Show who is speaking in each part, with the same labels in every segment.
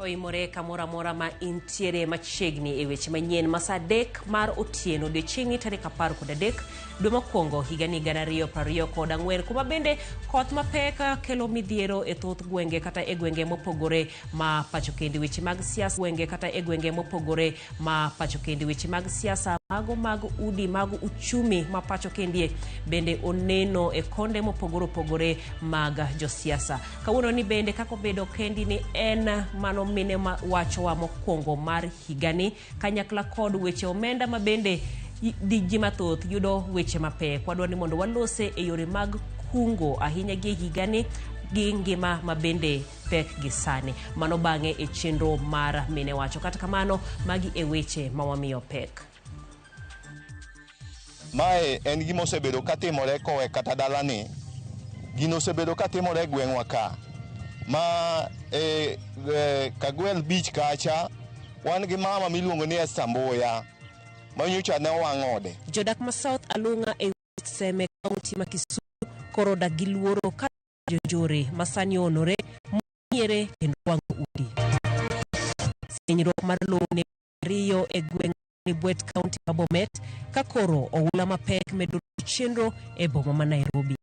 Speaker 1: Oimore kamoro amora ma intiere machiegni e weche manyien ma saa 3 mar otieno odiechieng'ni tarik 13 dwe mokwongo higani 2024, kuma bende koth mapek kelo midhiero e thoth gwenge kata e gwenge mopogore ma pacho kende. Weche mag siasa gwenge kata e gwenge mopogore ma pacho kende. Weche mag siasa mago mag udi mag uchumi ma pacho kendie bende oneno e konde mopogore opogore mag josiasa. Kawuono ni bende kaka obedo kendi ni en mano mine ma wachowa mokwongo mar higani kanyakla kod weche omenda ma bende ji mathoth yudo weche mapek. Wadwaro ni mondo walose e yore mag kungo ahinya gi e higani gi ngima ma bende pek gi sani. Mano bang'e e chenro mar mine wacho. Kata kamano, magi e weche ma wamiyo pek.
Speaker 2: Mae en gima osebedo katimore kowe kata dalani. Gino osebedo katimore e gweng'wa ka. Ma e, e Kagwel Beach kacha wan gi mama miluongo ni Esther Mbuya ma nyocha ne owang' ode.
Speaker 1: Jodak ma South Alung'a e Seme kaunti ma Kisumu koro odak gi luoro ka jonjore ma sani onore miere kendo wang'o udi. Sinyruok mar lowo ne ariyo e gweng' Bwet kaunti ma Bomet ka koro oula mapek medo chenro e boma ma Nairobi.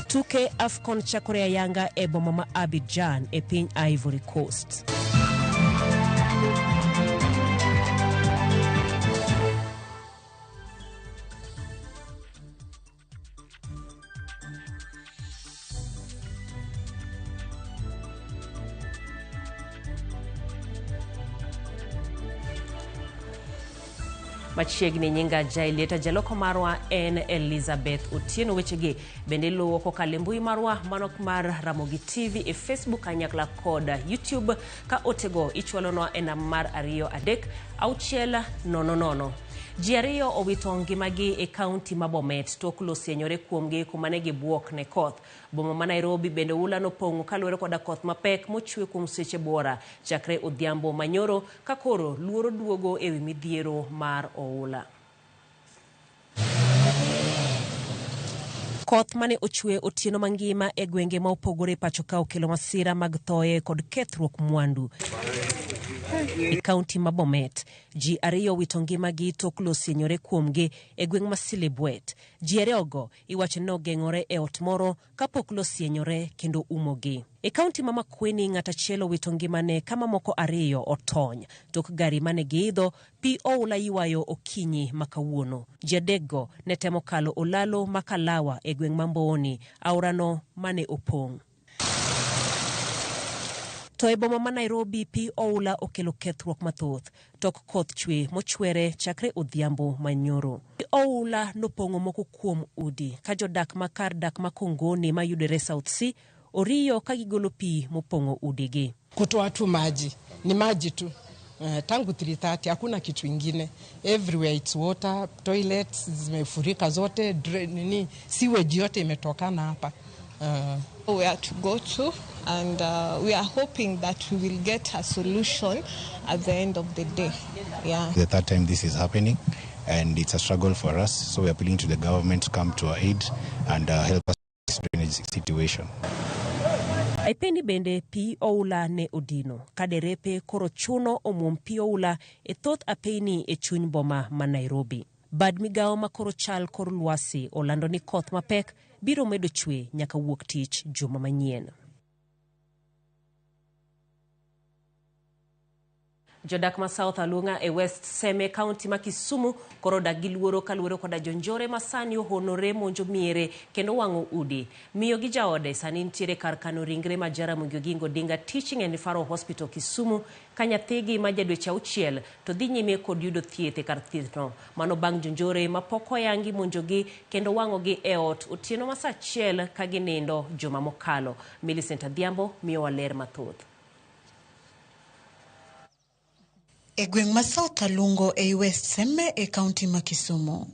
Speaker 1: Tuke AFCON chakore ayanga e boma ma Abidjan e piny Ivory Coast. Machiegni nyinga Jailieta, jaloko marwa en Elizabeth Otieno. Wechegi bende luwo kokalo e mbui marwa mano mar Ramogi TV e Facebook kanyakla kod YouTube, ka otego ichwalonwa e namba mar 2 3 6 0 0. Ji ariyo owito ngimagi e kaunti ma Bomet tok lo sienyore kuomgi kuma ne gibuok ne koth. Boma ma Nairobi bende oula nopong'o kaluwore koda koth mapek mochwe kuom seche buora chakre odhiambo manyoro ka koro luoro duogo ewi midhiero mar oula. Koth mane ochwe otieno mangima e gwenge ma opogore pacho ka okelo masira mag thoye kod kethruok mwandu. E kaunti ma Bomet, ji ariyo owito ngimagi tok lo sienyore kuomgi e gweng' ma Silibwet. Ji ariyogo iwacho ni nogeng'ore e ot moro kapok lo sienyore kendo umogi. E kaunti ma Makueni, ng'at achiel owito ngimane ka mamoko ariyo otony tok gari mane giidho pi oula ywayo okinyi ma kawuono. Ji adekgo ne temo kalo olalo ma Kalawa e gweng' ma Mbooni, aorano mane opong'. To e boma ma Nairobi, pi oula okelo kethruok mathoth tok koth chwe mochwere chakre odhiambo manyoro. Pi oula nopong'o moko kuom udi ka jodak ma kar dak ma Kongoni mayudore South C oriyo ka gigolo pi mopong'o udigi.
Speaker 3: Kutoa tu maji ni maji tu. Tangu 3:30 hakuna kitu ingine, everywhere it's water, toilets zimefurika zote, drain, nini sewage yote imetokana hapa.
Speaker 4: Where to go to, and we are hoping that we will get a solution at the end of the day. Yeah.
Speaker 5: The third time this is happening, and it's a struggle for us, so we are appealing to the government to come to our aid and help us with this drainage situation.
Speaker 1: Aipeni bende pi oula ne odino ka derepe koro chuno omuom pi oula e thoth apeyni e chuny boma ma Nairobi. Bad migawo ma koro chal kor lwasi olando ni koth mapek biro medo chwe nyaka wuok tich juma manyien. Jodak ma South Alunga e West Seme kaunti ma Kisumu koro odak gi luoro kaluwore koda jonjore ma sani ohonore monjo miere kendo wang'o udi. Miyo gi jaode sani nitiere kar kano ringre ma Jaramogi Oginga Odinga Teaching and Referral Hospital Kisumu ka nyathigi ma ja dweche auchiel to dhi nyime kod yudo thieth e kar thiethno. Mano bang' jonjore ma pok oyangi monjogi kendo wang'ogi e ot otieno ma saa achiel ka ginindo juma mokalo. Millicent Adhiambo miyowa ler mathoth.
Speaker 6: E gweng' ma South Alungo ei West Seme e kaunti ma Kisumu,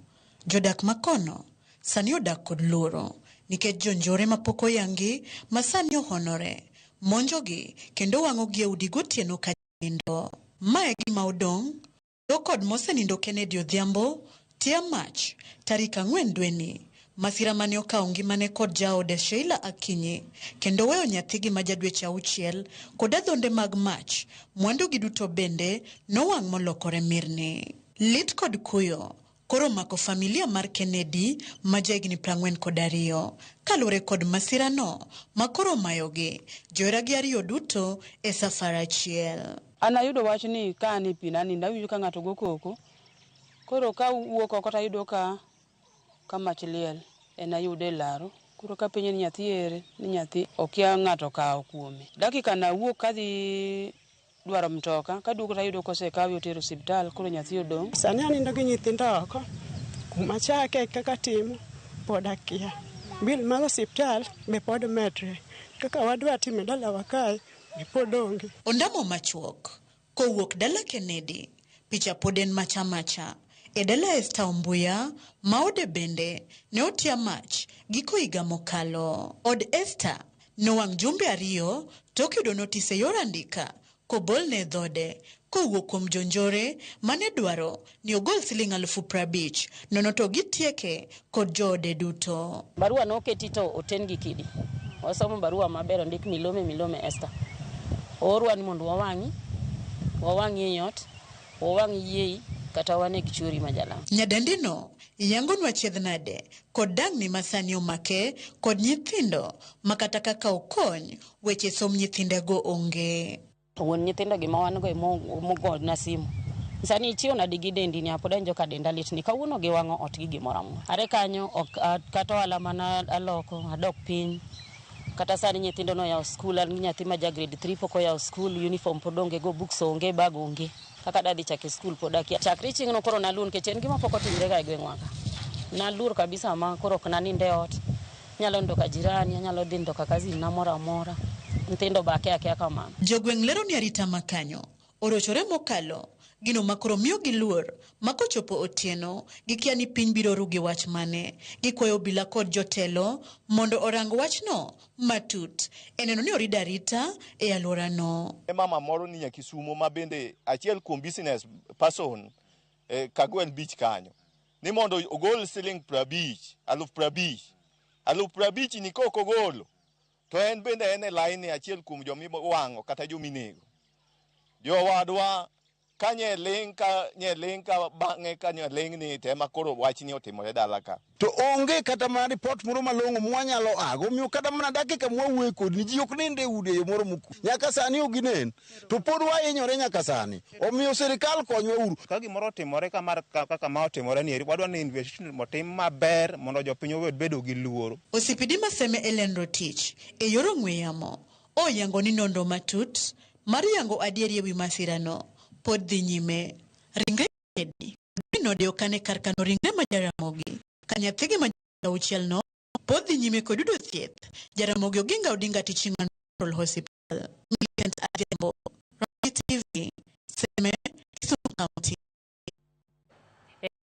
Speaker 6: jodak ma kono sani odak kod luoro nikech jonjore mapok oyangi ma sani ohonore monjogi kendo wang'ogi e udi gotieno ka nindo. Ma e gima odong' to kod mosenindo Kennedy Odhiambo tia mach tarik 4 dweni Masira mane okawo ngimane kod jaode Sheila Akinyi kendo weyo nyathigi ma ja dweche auchiel kod adhonde mag mach, mwandugi duto bende nowang' molokore mirni. Lit kod kuyo koro omako familia mar Kennedy ma jahigni 42 kaluwore kod masirano ma koro omayogi joheragi ariyo duto e safar achiel.
Speaker 7: An ayudo wach ni ka an e pi nanindo awinjo ka ng'ato go koko. Koro ka awuok oko to ayudo ka ka mach liel en ayude e laro. Koro kapenje ni nyathi ere, ni nyathi okia ng'ato okawo kuome. Dakika no awuok kadhi dwaro mtoka, kaduogo to ayudo kosekawe oter osiptal, koro nyathi odong'.
Speaker 8: Sani anindo gi nyithindo oko, kuma chake kaka timo pod akia. Bill mar osiptal be pod medre. Kaka wadwa timo e dalawa kae be pod onge.
Speaker 6: Ondamo machuok kowuok dala Kennedy, picha pod en macha macha e dala Esther Ombuya ma ode bende ne otia mach giko higa mokalo. Od Esther nowang' jumbe ariyo tok yudo notis e yor andika kobolne e dhode kowuok kuom jonjore mane dwaro ni ogol siling 50,000 nono to gitieke kod joode duto.
Speaker 9: Barua noketi to oten gi kidi. Wasomo barua maber ondik Milome Milome Esther. Oorwa ni mondo wawang'i, wawang'i e ot, wawang' yiei kata waneg chuori ma jalam.
Speaker 6: Nyadendino yangonwa chiedh nade kod dang'ni masani omake kod nyithindo ma kata kaka okony weche som nyithindego onge.
Speaker 9: Wuon nyithindo gima wan go emogona simu. Sani ichiew nadi gi dendi ni pod awinjo ka denda lit ni kawuono giwang'o ot gi gimoro amora. Are kanyo ok kata ohala mana aloko adok piny. Kata sani nyithindo noyawo skul, an gi nyathi ma ja grade 3 pok oyawo skul, uniform pod onge go, books onge, bag onge. Kaka dadhi chako e skul pod akia. Chakre chieng'no koro naluor nikech en gima pok otimre ga e gweng'wa ka. Naluor kabisa ma koro ok nanind e ot. Anyalo nindo ka jirani, anyalo dhi nindo ka cousin na moro amora. Nyithindo be akia akia kamano.
Speaker 6: Jogweng' lero ni arita ma kanyo orochore mokalo gino ma koro miyogi luor ma kochopo otieno gikia ni piny biro ru gi wach mane. Gikwayo obila kod jotelo mondo orang wachno matut e neno ni orid arita e alworano.
Speaker 2: Mama moro ni Nyakisumo ma bende achiel kuom business person e Kagwel Beach kanyo ni mondo ogol siling 50, 50,000. 50,000 ni kok ogolo to en bende en e line achiel kuom joma iwang'o kata joma inego. Jowadwa ka nye ling' ka bang'e ka nye ling' ni to ema koro wachni otimore dala ka.
Speaker 10: To onge kata mana ripot moro malong'o mwanyalo ago, omiyo kata mana dakika mwawuoye kodni ji ok nind e udi e yo moro mokwe. Nyaka sani ok ginen, to pod wahinyore nyaka sani. Omiyo sirikal konywa uru.
Speaker 11: Ka gimoro otimore kaka ma otimore ni eri, wadwa ni investigation otim maber mondo jopiny owe bedo gi luoro.
Speaker 6: OCPD Maseme Ellen Rotich e yor ong'we yamo oyango ni nonro matut mar yango adieri ewi masirano pod dhi nyime. Ringre Kennedy node okane kar kano ringre ma Jaramogi ka nyathigi ma auchiel no pod dhi nyime kod yudo thieth Jaramogi Oginga Odinga Teaching and Referral Hospital. Millicent Adhiambo, Ramogi TV, Seme, Kisumu County.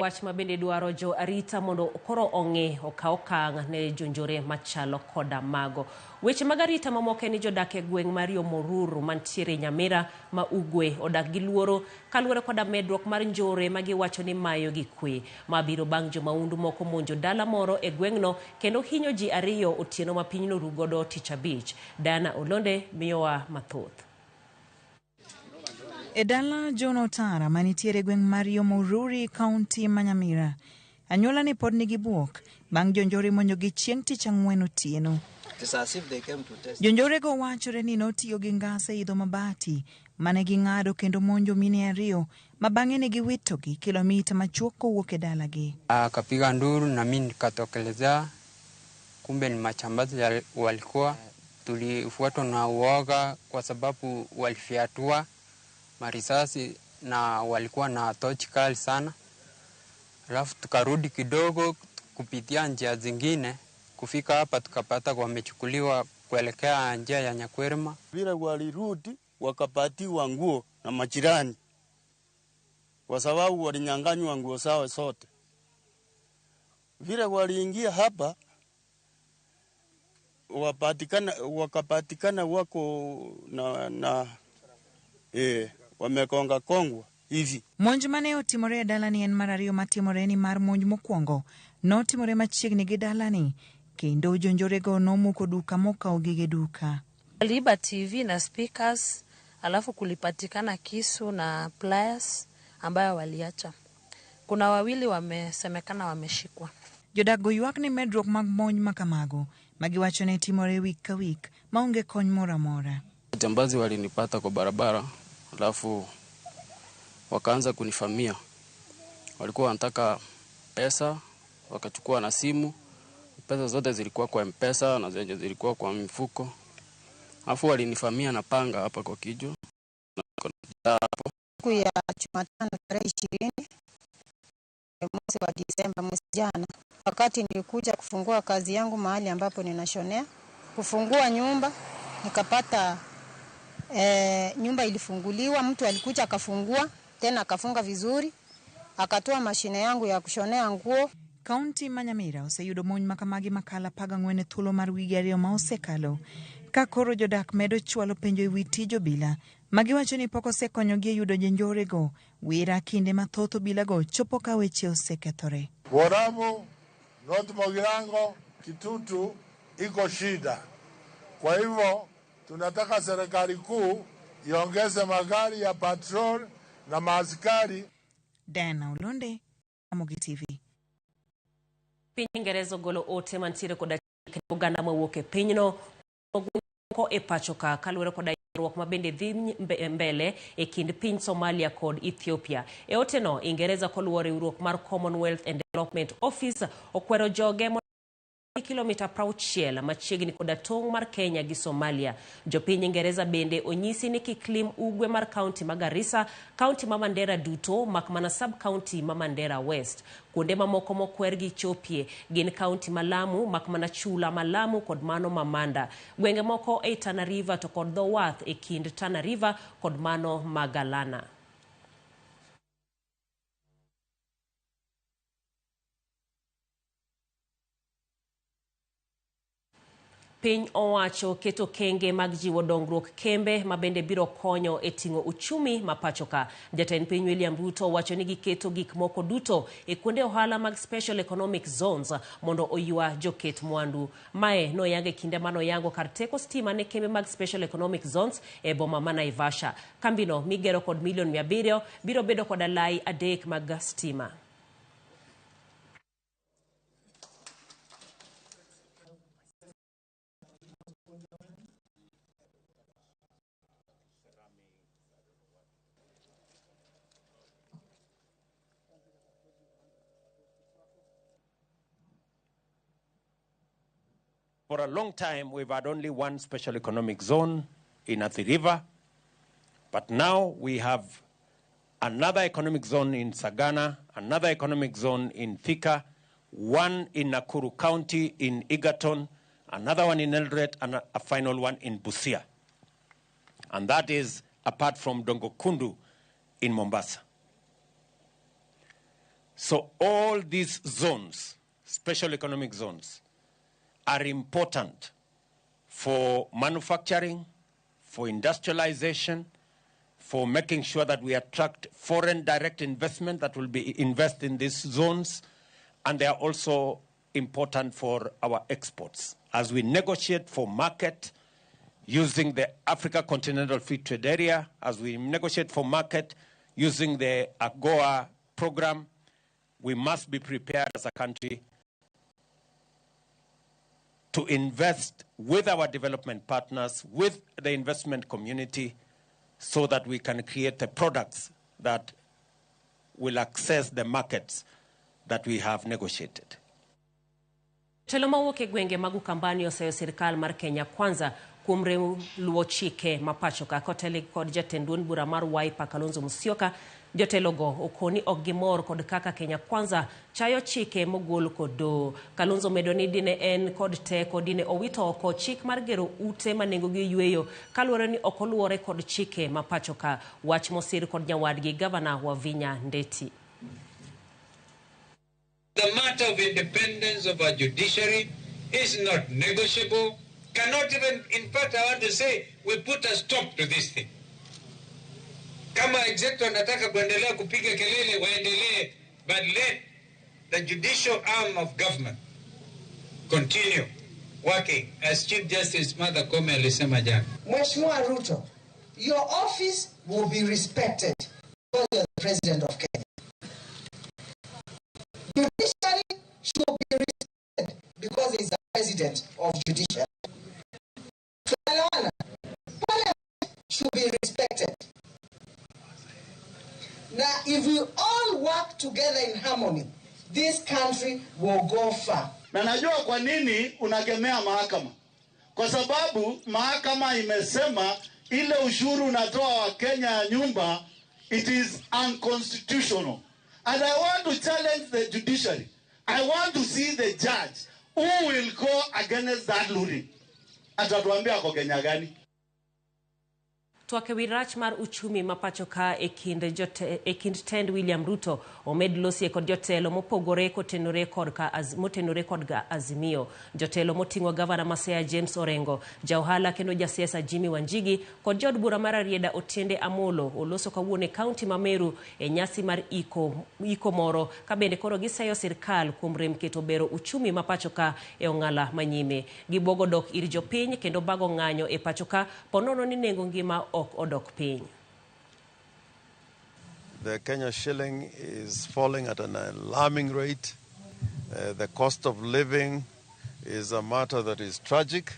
Speaker 1: Wach ma bende dwaro jo arita mondo koro ong'e okaw okang' ne jonjore machalo koda mago. Weche mag arita mamoko en ni jodak e gweng' mar Yomoruru mantiere Nyamira ma Ugwe odak gi luoro kaluwore koda medruok mar njore ma giwacho ni mayo gi kwe. Ma biro bang' jomaundu moko monjo dala moro e gweng'no kendo hinyo ji ariyo otieno ma piny noru godo tich abich. Diana Olonde miyowa mathoth.
Speaker 12: E dala John Otara manitiere e gweng' mar Yomoruri, kaunti ma Nyamira, anyuola ne pod nigi buok bang' jonjore monjogi chieng' tich ang'wen otieno. Jonjorego wachore ni notiyo gi ngas e idho mabati mane ging'ado kendo monjo mine ariyo ma bang'e ne giwitogi kilomita machuok kowuok e dalagi.
Speaker 13: Akapiga nduru na mimi nikatokelezea, kumbe ni majambazi walikuwa. Tulifuatwa na uoga kwa sababu walifyatua marisasi na walikuwa na tochi kali sana. Alafu tukarudi kidogo kupitia njia zingine, kufika hapa tukapata wamechukuliwa kuelekea njia ya Nyakwerma.
Speaker 14: Vile walirudi wakapatiwa nguo na majirani, kwa sababu walinyang'anywa nguo zao zote. Vile waliingia hapa wakapatikana wako na wamekonga kongwa hivi.
Speaker 12: Monj mane otimore e dalani en mar ariyo matimore ni mar monj mokwongo Notimore machiegni gi dalani kendo jonjorego nomuko duka mokawo gige duka.
Speaker 15: Waliiba TV na speakers, alafu kulipatikana kisu na pliers ambayo waliacha. Kuna wawili wamesemekana wameshikwa.
Speaker 12: Jodak go ywak ni medruok mag monj ma kamago ma giwacho ni timore wik ka wik maonge kony moro amora.
Speaker 16: Jambazi walinipata kwa barabara, alafu wakaanza kunifamia. Walikuwa wanataka pesa, wakachukua na simu. Pesa zote zilikuwa kwa M-Pesa na zenye zilikuwa kwa mfuko. Alafu walinifamia na panga hapa kwa kichwa.
Speaker 17: Siku ya Jumatano tarehe 20 mwezi wa Disemba mwezi jana, wakati nilikuja kufungua kazi yangu mahali ambapo ninashonea, kufungua nyumba nikapata nyumba ilifunguliwa, mtu alikuja akafungua tena akafunga vizuri, akatoa mashine yangu ya kushonea nguo.
Speaker 12: Kaunti ma Nyamira oseyudo monj ma kamagi makalo 14 e thuolo mar wige 2 ma osekalo. Ka koro jodak medo chwalo penjo e wi tij obila ma giwacho ni pok osekonyogi e yudo jonjorego, wira kinde mathoth obilago chopo ka weche osekethore.
Speaker 18: Borabu, North Mogirango, Kitutu iko shida. Kwa hivyo tunataka serikali kuu iongeze magari ya patrol na maaskari.
Speaker 12: Diana Olonde, Ramogi TV.
Speaker 1: Piny Ingereza ogolo ote mantiere koda chike oganda mawuok e pinyno moko e pacho ka kaluwore koda ywaruok ma bende dhi mbele e kind piny Somalia kod Ethiopia. E oteno, Ingereza koluwo riwruok mar Commonwealth and Development Office okwero joge kilomita 60 machiegni koda tong' mar Kenya gi Somalia. Jopiny Ingereza bende onyisi ni kik lim ugwe mar kaunti ma Garissa, kaunti ma Mandera duto mak mana sub-kaunti ma Mandera West. Kuonde mamoko mokwer gi chopie gin kaunti ma Lamu mak mana chula ma Lamu kod mano ma Manda. Gwenge moko ei Tana River to kod dho wath e kind Tana River kod mano ma Galana. Piny owacho keto kenge mag jiwo dongruok kembe ma bende biro konyo e ting'o uchumi ma pacho ka. Jatend piny William Ruto wacho ni giketo gik moko duto e kuonde ohala mag Special Economic Zones mondo oywa joket mwandu. Mae noyang e kinde manoyango kar teko stima ne kembe mag Special Economic Zones e boma ma Naivasha. Kambino migero kod milion 700 biro bedo kod alai 3 mag stima.
Speaker 19: For a long time, we've had only one special economic zone in Athi River, but now we have another economic zone in Sagana, another economic zone in Thika, one in Nakuru County in Egerton, another one in Eldoret, and a final one in Busia. And that is apart from Dongokundu in Mombasa. So all these zones, special economic zones, are important for manufacturing, for industrialization, for making sure that we attract foreign direct investment that will be invest in these zones, and they are also important for our exports. As we negotiate for market using the Africa Continental Free Trade Area, as we negotiate for market using the AGOA program, we must be prepared as a country to invest with our development partners, with the investment community, so that we can create the products that will access the markets that we have negotiated.
Speaker 1: Telo mawuok e gwenge mag Ukambani oseyo sirikal mar Kenya Kwanza kuom rem luwo chike ma pacho ka kotelo kod jatend duond bura mar Wiper Kalonzo Musyoka. Jotelogo okoni ok gimor kod kaka Kenya Kwanza chayo chike mogol kod doho. Kalonzo medo ni dine en kod teko dine owito oko chik mar gero ute ma nengogi oyweyo kaluwore ni ok oluwore kod chike ma pacho ka. Wach mosir kod nyawadgi Gavana Wavinya Ndeti.
Speaker 20: The matter of independence of our judiciary is not negotiable. Cannot even, in fact, I want to say, we put a stop to this thing. Kama executive anataka kuendelea kupiga kelele, waendelee, but let the judicial arm of government continue working as Chief Justice Martha Koome alisema jana.
Speaker 21: Mheshimiwa Ruto, your office will be respected because you're the president of Kenya. Judiciary should be respected because he's the president of judiciary. Tunaelewana? Parliament should be respected. Now, if we all work together in harmony, this country will go far.
Speaker 22: Na najua kwa nini unakemea mahakama, kwa sababu mahakama imesema ile ushuru unatoa wa Kenya ya nyumba, it is unconstitutional. And I want to challenge the judiciary. I want to see the judge who will go against that ruling. Atatuambia ako Kenya gani?
Speaker 1: Twak ewi rach mar uchumi ma pacho ka e kind tend William Ruto omed losie kod jotelo mopogore kotenore kod ka motenore kod ga Azimio. Jotelo moting'o gavana ma Siaya James Orengo, jaohala kendo jasiasa Jimmy Wanjigi kod jaod bura mar Rarieda Otiende Amolo oloso kawuono e kaunti ma Meru e nyasi mar iko moro ka bende koro giseyo sirkal kuom rem keto bero uchumi ma pacho ka e ong'ala manyime. Gibuogo dok ir jopiny kendo bago ng'anyo e pacho ka ponono ni nengo ngima ok odok piny.
Speaker 23: The Kenya shilling is falling at an alarming rate. The cost of living is a matter that is tragic.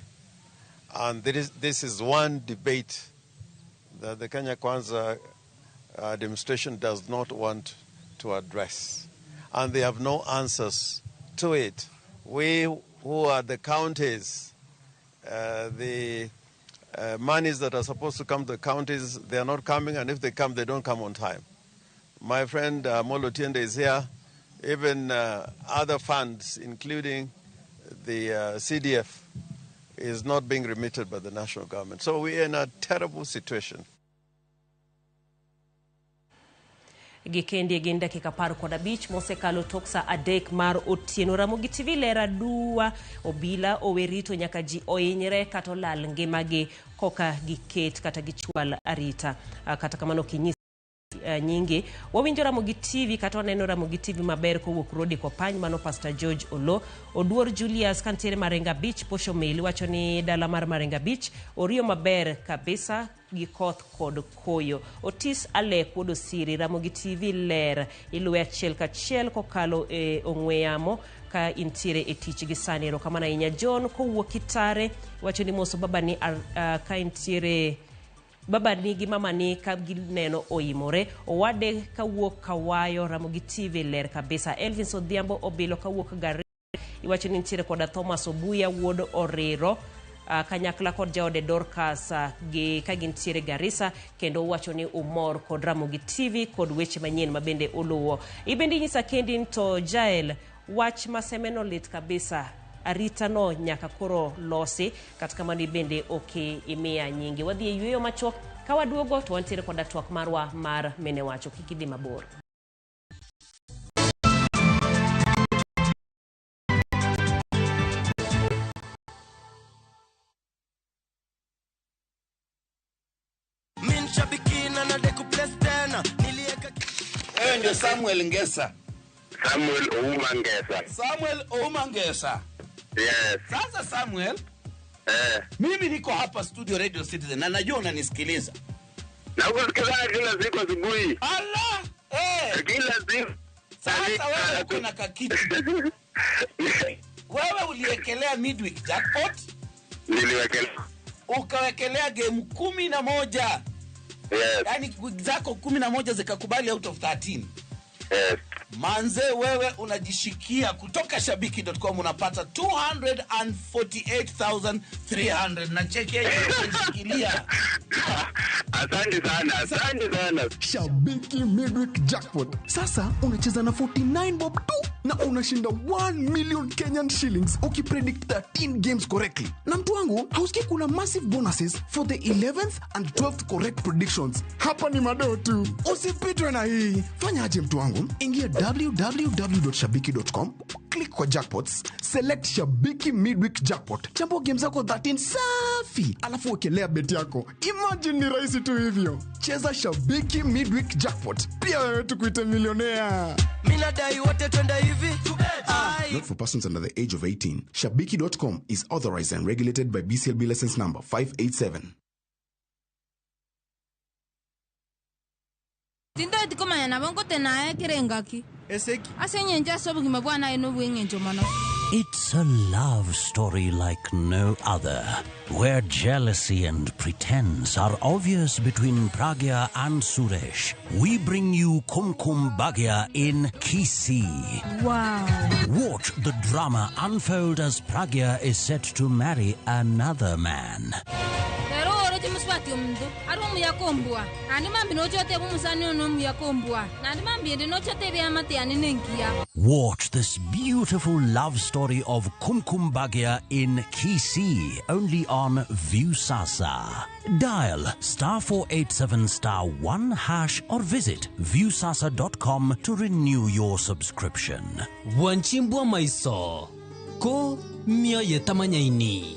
Speaker 23: And this is one debate that the Kenya Kwanza administration does not want to address. And they have no answers to it. We who are the counties, the monies that are supposed to come to the counties, they are not coming, and if they come, they don't come on time. My friend Molo Tiende is here. Even other funds, including the CDF, is not being remitted by the national government. So we are in a terrible situation.
Speaker 1: Gikendi gin dakika 15 mosekalo tok sa 3 mar otieno. Ramogi TV lera dua obila owerito nyaka ji ohinyre kata olal ngimagi koka giket kata gichwal arita. Kata kamano kinyis nyingi wawinjo Ramogi TV kata waneno Ramogi TV maber kowuok Rodi Kopany. Mano Pastor George Olo. Oduor Julius kantiere Marenga Beach Posho Mail wacho ni dala mar Marenga Beach oriyo maber kabisa gi koth kod koyo. Otis Alek wuod Osiri, Ramogi TV ler iluwe achiel kachiel kokalo e ong'we yamo ka intiere e tich gi sani. Erokamano ahinya. John kowuok Kitare wacho ni moso babani ka intiere babani gi mamani ka gineno oimore. Owade kawuok Kawayo, Ramogi TV ler kabisa. Elvin Odhiambo Obilo kawuok Gari iwacho ni nitiere koda Thomas Obuya wuod Oriro kanyakla kod jaode Dorcas gi ka gintiere Garissa, kendo wacho ni umor kod Ramogi TV kod weche manyien mabende oluwo. Ibende inyisa kendi to Jael wach masemeno lit kabisa, arita no nyaka koro losi. Kata kamano bende ok imiya nyingi. Wadhi e yweyo machuok, ka waduogo to wantiere koda twak marwa mar mene wacho. Kik idhi mabor.
Speaker 24: Wewe ndio Samuel Ngesa.
Speaker 25: Samuel Ouma Ngesa.
Speaker 24: Samuel Ouma Ngesa.
Speaker 25: Yes.
Speaker 24: Sasa Samuel, mimi niko hapa studio Radio Citizen na najua unanisikiliza.
Speaker 25: Na ukusikiliza kila siku asubuhi.
Speaker 24: Allah!
Speaker 25: Kila siku.
Speaker 24: Sasa wewe uko na kakitu. Wewe uliekelea midweek jackpot?
Speaker 25: Niliwekelea.
Speaker 24: Ukawekelea game 11.
Speaker 25: Yes.
Speaker 24: Yaani zako 11 zikakubali out of 13.
Speaker 25: Yes.
Speaker 24: Manze wewe unajishikia kutoka shabiki.com unapata 248,300 na cheki hiyo unajishikilia.
Speaker 25: Asante sana, asante sana.
Speaker 26: Shabiki Midweek Jackpot. Sasa unacheza na 49 bob tu na unashinda 1 million Kenyan shillings ukipredict 13 games correctly. Na mtu wangu, hausikii kuna massive bonuses for the 11th and 12th correct predictions. Hapa ni madoo tu. Usipitwe na hii. Fanya aje mtu wangu? Ingia www.shabiki.com, Click kwa jackpots, select Shabiki Midweek Jackpot, chambua game zako 13 safi, alafu wekelea bet yako. Imagine ni rahisi tu hivyo. Cheza Shabiki Midweek Jackpot, pia wewe tukuite milionea.
Speaker 3: Minadai wote twende hivi.
Speaker 26: Not for persons under the age of 18. Shabiki.com is authorized and regulated by BCLB license number 587.
Speaker 4: Tintoeti komanya nabo nkotenaye kerengaki ase eng'encho ase obogima bwana na obweng'encho mono.
Speaker 5: It's a love story like no other, where jealousy and pretense are obvious between Pragya and Suresh. We bring you Kumkum Bhagya in Kisii.
Speaker 4: Wow.
Speaker 5: Watch the drama unfold as Pragya is set to marry another man.
Speaker 4: Rero oroche muswati omuntu ari omuyakombwa nandi mambi nochote bumusani ono omuyakombwa nandi mambi ende nochote ebiamate yane nenkiya.
Speaker 5: Watch this beautiful love story of Kumkum Bhagya in Kisii, only on Viusasa. Dial *487*1# or visit viusasa.com to renew your subscription.
Speaker 7: Wanchimbwa maiso ko mioyo tamanyaini.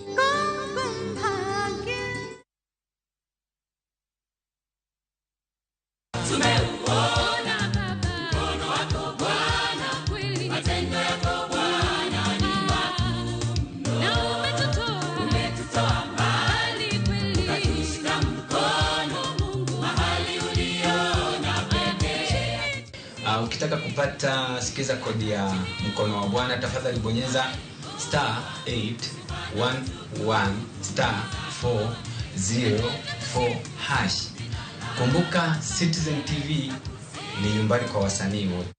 Speaker 8: Ukitaka kupata sikiza kodi ya mkono wa Bwana, tafadhali bonyeza *811*404#. Kumbuka Citizen TV ni nyumbani kwa wasanii wote.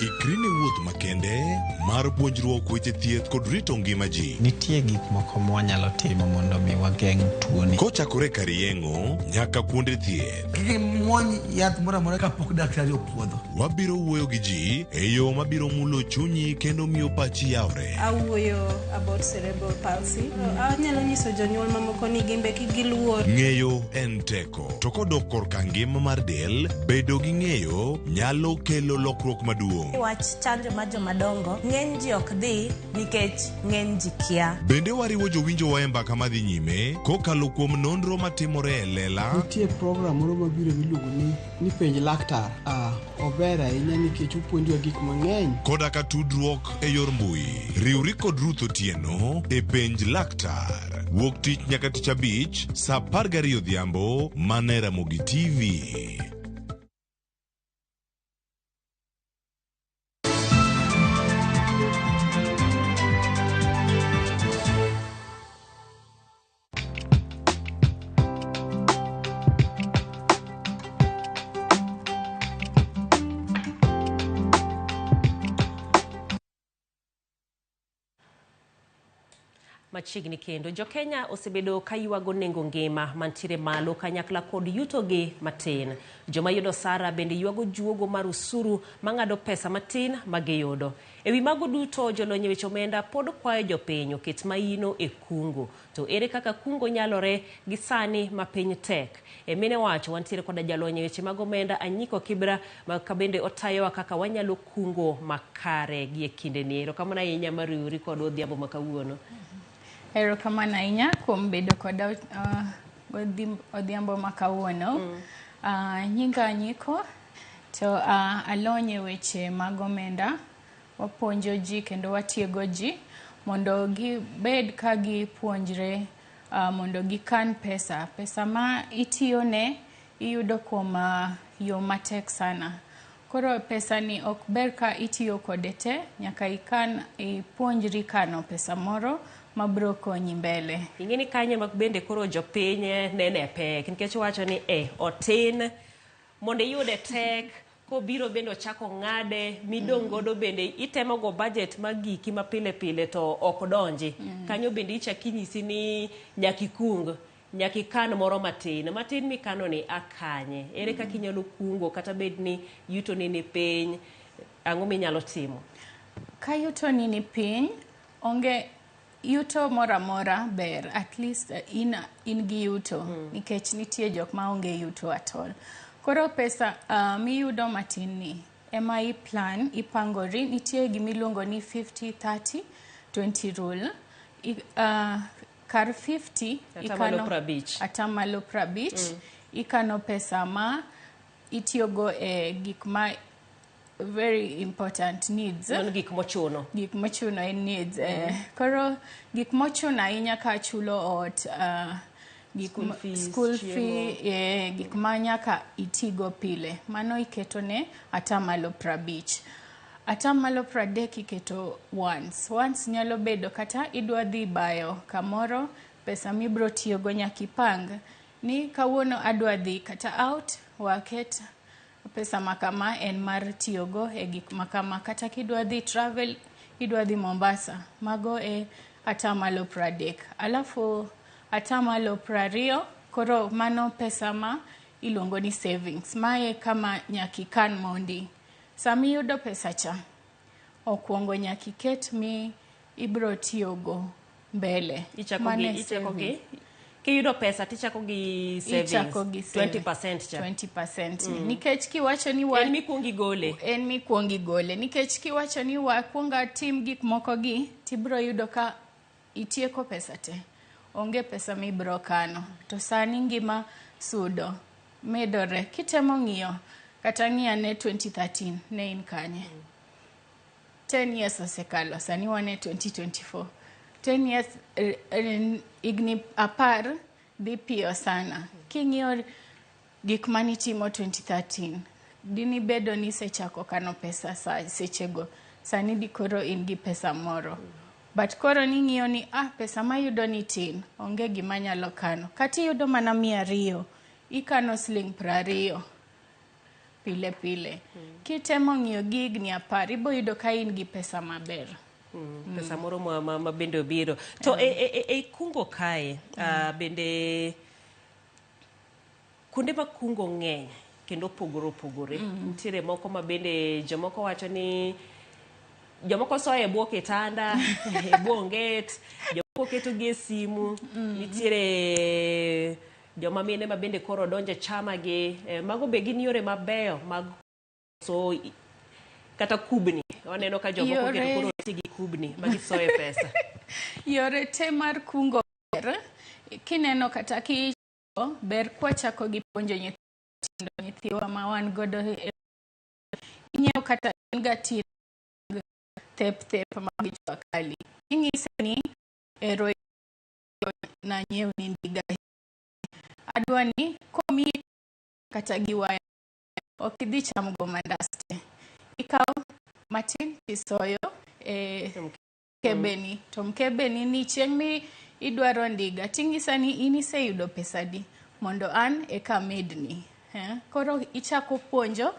Speaker 9: Ikri ne wuoth makende mar puonjruok weche thieth kod rito ngima ji.
Speaker 27: Nitie gik moko mwanyalo timo mondo mi wageng' tuoni.
Speaker 9: Kochakore kar yeng'o nyaka kuonde thieth.
Speaker 28: Kik imuony yath moro amora kapok daktari opuodho.
Speaker 9: Wabiro wuoyo gi ji e yo mabiro mulo chunyi kendo miyo pachi yawre.
Speaker 29: Awuoyo about cerebral palsy. Anyalo nyiso jonyuol mamoko ni gimbe kik giluor.
Speaker 9: Ng'eyo en teko. To kodok korka ngima mar del, bedo gi ng'eyo nyalo kelo lokruok maduong'.
Speaker 30: Wach chanjo mar jomadongo, ng'eny ji ok dhi nikech ng'eny ji kia.
Speaker 9: Bende wariwo jowinjowa e mbaka madhi nyime kokalo kuom nonro matimore e lela.
Speaker 31: Nitie program moro mabiro miluongo ni penj laktar. Ober ahinya nikech opuonjowa gik mang'eny.
Speaker 9: Koda ka tudruok e yor mbui. Riwri kod Ruth Otieno e penj laktar. Wuok tich nyaka tich abich saa 12 odhiambo mana e Ramogi TV.
Speaker 1: Machiegni kendo jo-Kenya osebedo ka ywago nengo ngima mantiere malo kanyakla kod yutogi matin. Joma yudo osara bende ywago juogo mar usuru mang'ado pesa matin magiyudo. E wi mago duto, jolony e weche omenda pod kwayo jopiny oket maino e kungo. To ere kaka kungo nyalore gi sani ma piny tek? E mine wacho wantiere koda jalony e weche mag omenda Anyiko Kibra ma kabende otayowa kaka wanyalo kungo makare gi e kindeni. Erokamano ahinya mar riwori kodwa odhiambo ma kawuono.
Speaker 32: Erokamano ahinya kuom bedo koda odhiambo ma kawuono. Nyinga Anyiko to alony e weche mag omenda. Wapuonjo ji kendo watiego ji mondo gibed ka gipuonjre mondo gikan pesa. Pesa ma itiyone iyudo kuom yo matek sana. Koro pesa ni ok ber ka itiyo kode te, nyaka ikan, ipuonjri kano pesa moro mabiro konyi mbele.
Speaker 1: Ing'eni kanyo ma bende koro jopiny nene pek nikech wacho ni otin mondo iyude tek kobiro bende ochako ng'ade midong' godo bende itemo go budget mag giki ma pile pile to ok donji. Kanyo bende ichak inyisi ni nyaka ikung, nyaka ikan moro matin. Matin mikano ni akanye. Ere kaka inyalo kungo kata bed ni yuto ni ni piny, ang'o minyalo timo?
Speaker 32: Ka yuto ni ni piny, onge yuto moro amora ber, at least in gi yuto, nikech nitie jok ma onge yuto at all. Koro pesa miyudo matin ni ema i plan, ipangori, nitie gimiluongo ni 50 30 20 rule. Kar 50
Speaker 1: Atamalo 50.
Speaker 32: Atamalo 50. Ikano pesa ma itiyogo e gik ma very important needs.
Speaker 1: Mano gik mochuno.
Speaker 32: Gik mochuno en needs. Koro gik mochuno ahinya ka chulo ot, gik
Speaker 1: School fees,
Speaker 32: school
Speaker 1: chiemo.
Speaker 32: fee, gik ma nyaka itigo pile. Mano iketo ne atamalo 50. Atamalo 30 iketo once. Once nyalo bedo kata idwa dhi bayo kamoro, pesa mibro tiyogo nyaka ipang. Ni kawuono adwa dhi kata out, waket pesa makama en mar tiyogo e gik makama. Kata kidwa dhi travel, idwa dhi Mombasa, mago e atamalo 30. Alafu atamalo 20, koro mano pesa ma iluongo ni savings. Mae kama nyaka ikan mondi. Sama iyudo pesa cha, okwongo nyaka iket mi ibro tiyogo mbele.
Speaker 1: Ichako
Speaker 32: Mano
Speaker 1: gi,
Speaker 32: e
Speaker 1: ichako gi.
Speaker 32: savings.
Speaker 1: Kiyudo pesa tichako gi savings.
Speaker 32: Ichako gi savings.
Speaker 1: 20% cha.
Speaker 32: 20% ni. Nikech kiwacho ni
Speaker 1: En mikwongo igole.
Speaker 32: En mikwongo igole. Nikech kiwacho ni wakwongo atim gik moko gi, tibro yudo ka itieko pesa te. Onge pesa mibro kano. To sani ngima sudo medore. Kitemo ng'iyo kata ng'iyo ane 2013 ne in kanye. 10 years osekalo, sani wan e 2024. 10 years, higni 10 dhi piyo sana. King'iyo gik manitimo 2013, dini bedo ni isechako kano pesa sechego, sani dikoro in gi pesa moro. But koro ning'iyo ni pesa mayudo ni tin, onge gima nyalo kano. Kata iyudo mana 200, ikano siling 20 pile pile. Kitemo ng'iyo gi higni 10, ibo yudo ka in gi pesa maber.
Speaker 1: Pesa moro ma bende obiro. To e kungo kae, bende kuonde ma kungo ng'eny kendo opogore opogore. Nitiere moko ma bende jomoko wacho ni jomoko soyo e bwo kitanda, e bwo onget, jomoko keto gi e simu. Nitiere joma mine ma bende koro donjo e chama gi. Mago be gin yore mabeyo mag so kata kubni. Waneno ka jomoko keto koro ti gi kubni ma gisoye pesa.
Speaker 32: Yore te mar kungo ber. Kineno kata ki ber kwachako gi puonjo nyithindo, nyithiwa ma wan godo inyiewo kata en ga tin thep thep mag jua kali. Ing'ise ni ero na nyiew ni ndiga. Adwa ni komi kata gi waya ok idhi chamo go mandas te. Ikawo matin tisoyo e mkebe ni. To mkebe ni chieng' mi idwaro ndiga ting'isa ni in iseyudo pesa di mondo an eka amedni. Koro ichako puonjo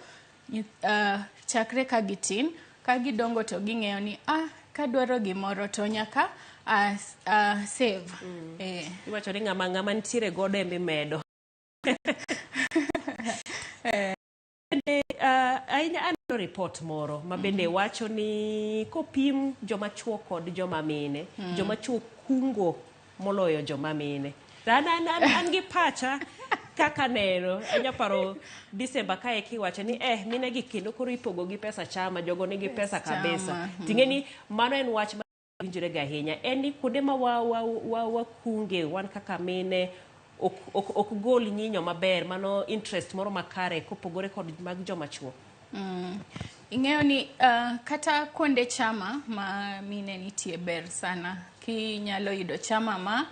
Speaker 32: chakre ka gitin, ka gidongo to ging'eyo ni kadwaro gimoro to nyaka save.
Speaker 1: Iwacho ni ng'ama nitiere godo ema imedo. Ahinya aneno report moro ma bende wacho ni kopim joma chuo kod joma mine, joma chuo kungo moloyo joma mine. An gi pacha kaka neno, anya paro December kae kiwacho ni mine gi kendo koro ipogo gi pesa chama, jogo nigi pesa kabisa. Ting'e ni mano en wach ma winjore ga ahinya. En ni kuonde ma wakunge wan kaka mine ok gol nyinyo maber, mano interest moro makare kopogore kod mag joma chuo.
Speaker 32: Ing'eyo ni kata kuonde chama ma mine nitie ber sana. Kinyalo yudo chama ma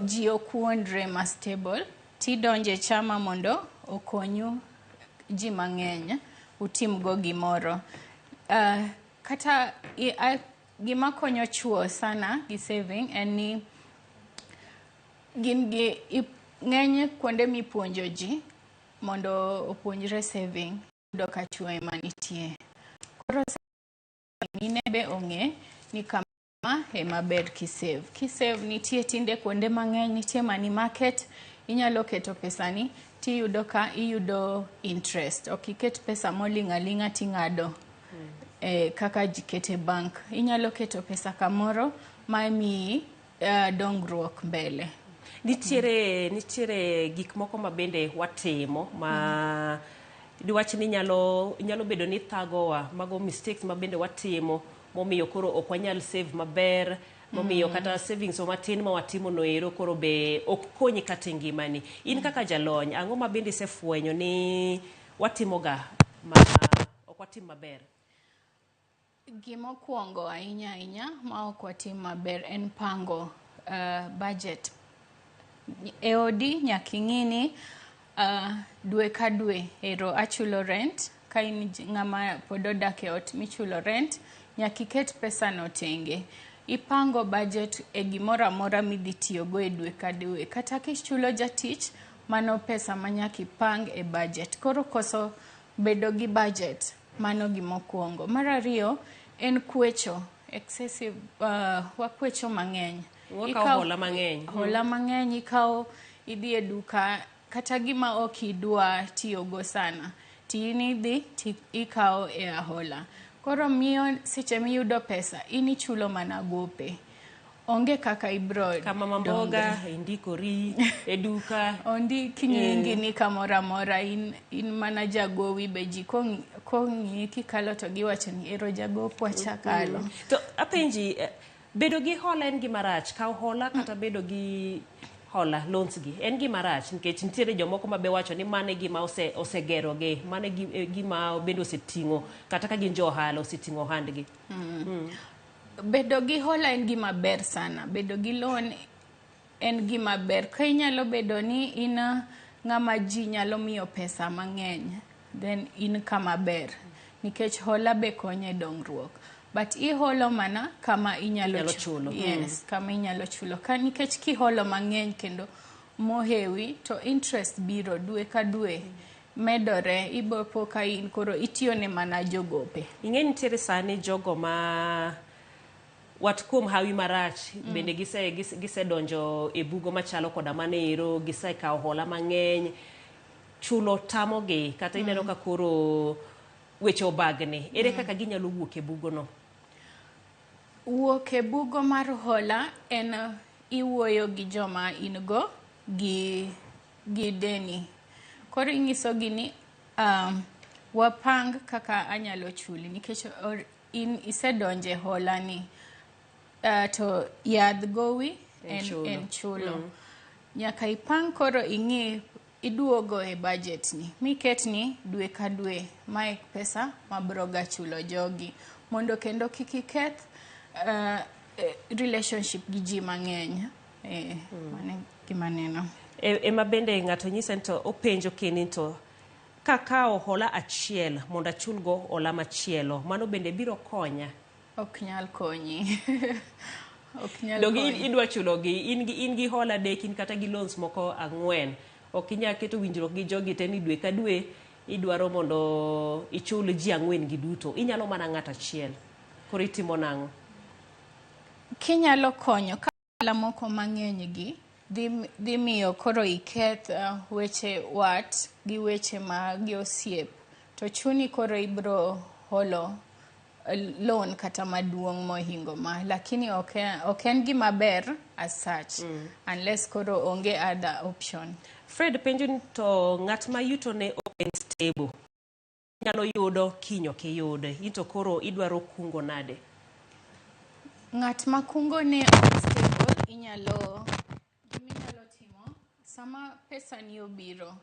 Speaker 32: ji okuondre ma stable, tidonje chama mondo okonyu ji mang'eny utimgo gimoro. Kata gima konyo chuo sana gi saving en ni gin gi ng'eny kuonde mipuonjo ji mondo opuonjre saving yudo ka chuo ema nitie. Koro mine be ong'e ni kama ema ber kisave. Kisave nitie tinde kuonde mang'eny, nitie money market, inyalo keto pesani tiyudo ka iyudo interest. Ok iket pesa moling' aling'a ting'ado kaka ji kete bank. Inyalo keto pesa kamoro ma miyi dongruok mbele.
Speaker 1: Nitiere nitiere gik moko ma bende watimo ma diwach ni nyalo nyalo bedo ni thagowa mago mistakes ma bende watimo momiyo koro ok wanyal save maber momiyo kata savings wa matin ma watimo no ero koro be ok konyi kata e ngimani. In kaka jalony, ang'o ma bende isefwenyo ni watimoga ma ok watim maber?
Speaker 32: Gimokwongo ahinya ahinya ma ok watim maber en pango budget. E odi nyaka ing'i ni dwe ka dwe ero achulo rent, ka in ng'ama pod odak e ot michulo rent, nyaka iket pesa no tenge. Ipango budget e gimoro amora midhi tiyogo e dwe ka dwe. Kata kichulo jatich, mano pesa ma nyaka ipang e budget. Koro koso bedo gi budget, mano gimokwongo. Mar ariyo en kwecho, excessive, wakwecho mang'eny.
Speaker 1: Wakawo hola mang'eny.
Speaker 32: Hola mang'eny ikawo, idhi e duka kata gima ok idwa tiyogo sana, to in idhi to ikawo e ahola. Koro miyo seche miyudo pesa, in ichulo mana gope. Onge kaka ibro
Speaker 1: Kama mamboga, indikori e duka.
Speaker 32: Ondik nyingi ni kamoro amora, in mana jagowi be ji kong'iyi kikalo to giwacho ni ero jagopwa cha kalo.
Speaker 1: To apenji, bedo gi hola en gima rach? Kawo hola kata bedo gi hola, loans gi, en gima rach? Nikech nitiere jomoko ma be wacho ni mano e gima osegerogi, mano e gima bende oseting'o, kata ka gin jo ohala, oseting'o ohandgi.
Speaker 32: Bedo gi hola en gima ber sana. Bedo gi loan en gima ber. Ka inyalo bedo ni in ng'ama ji nyalo miyo pesa mang'eny, then in kama ber. Nikech hola be konyo e dongruok. But iholo mana kama inyalo
Speaker 1: Inyalo chulo.
Speaker 32: Yes, kama inyalo chulo. Ka nikech kiholo mang'eny kendo mohewi, to interest biro dwe ka dwe medore, ibo po ka in koro itiyo ne mana jogope.
Speaker 1: Ing'e nitiere sani jogo ma wat kuom hawi marach bende gisedonjo e bugo machalo koda mano ero, gisekawo hola mang'eny, chulo tamogi, kata ineno ka koro weche obagni. Ere kaka ginyalo wuok e bugono?
Speaker 32: Wuok e bugo mar hola en iwuoyo gi joma in go gi deni. Koro inyisogi ni wapang kaka anyalo chuli nikech in isedonje hola ni to yadh gowi
Speaker 1: En chulo.
Speaker 32: En chulo. Nyaka ipang koro ing'i iduogo e budget ni miket ni dwe ka dwe mae pesa mabro ga chulo jogi mondo kendo kik iketh relationship gi ji mang'eny. Mano e gima aneno.
Speaker 1: Ema bende ng'ato nyise ni to openjo keni to kakawo hola achiel mondo achulgo hola machielo, mano bende biro konya?
Speaker 32: Ok nyal konyi. Ok nyal
Speaker 1: Donge
Speaker 32: konyi.
Speaker 1: idwa chulogi, in gi hola adek, in kata gi loans moko ang'wen. Ok inyal keto winjruok gi jogi te ni dwe ka dwe idwaro mondo ichul ji ang'wen gi duto. Inyalo mana ng'ato achiel. Koro itimo nang'o?
Speaker 32: Kinyalo konyo ka hola moko mang'eny gi dhi miyo koro iketh weche wat gi weche mag osiep to chuni koro ibro holo loan kata maduong' mohingo ma, lakini ok en gima ber as such unless koro onge other option.
Speaker 1: Fred penjo ni to ng'at ma yuto ne ok en stable nyalo yudo kiny ok iyude, in to koro idwaro kungo nade?
Speaker 32: Ng'at ma kungo ne ok stable, inyalo giminyalo timo sama pesa ni obiro,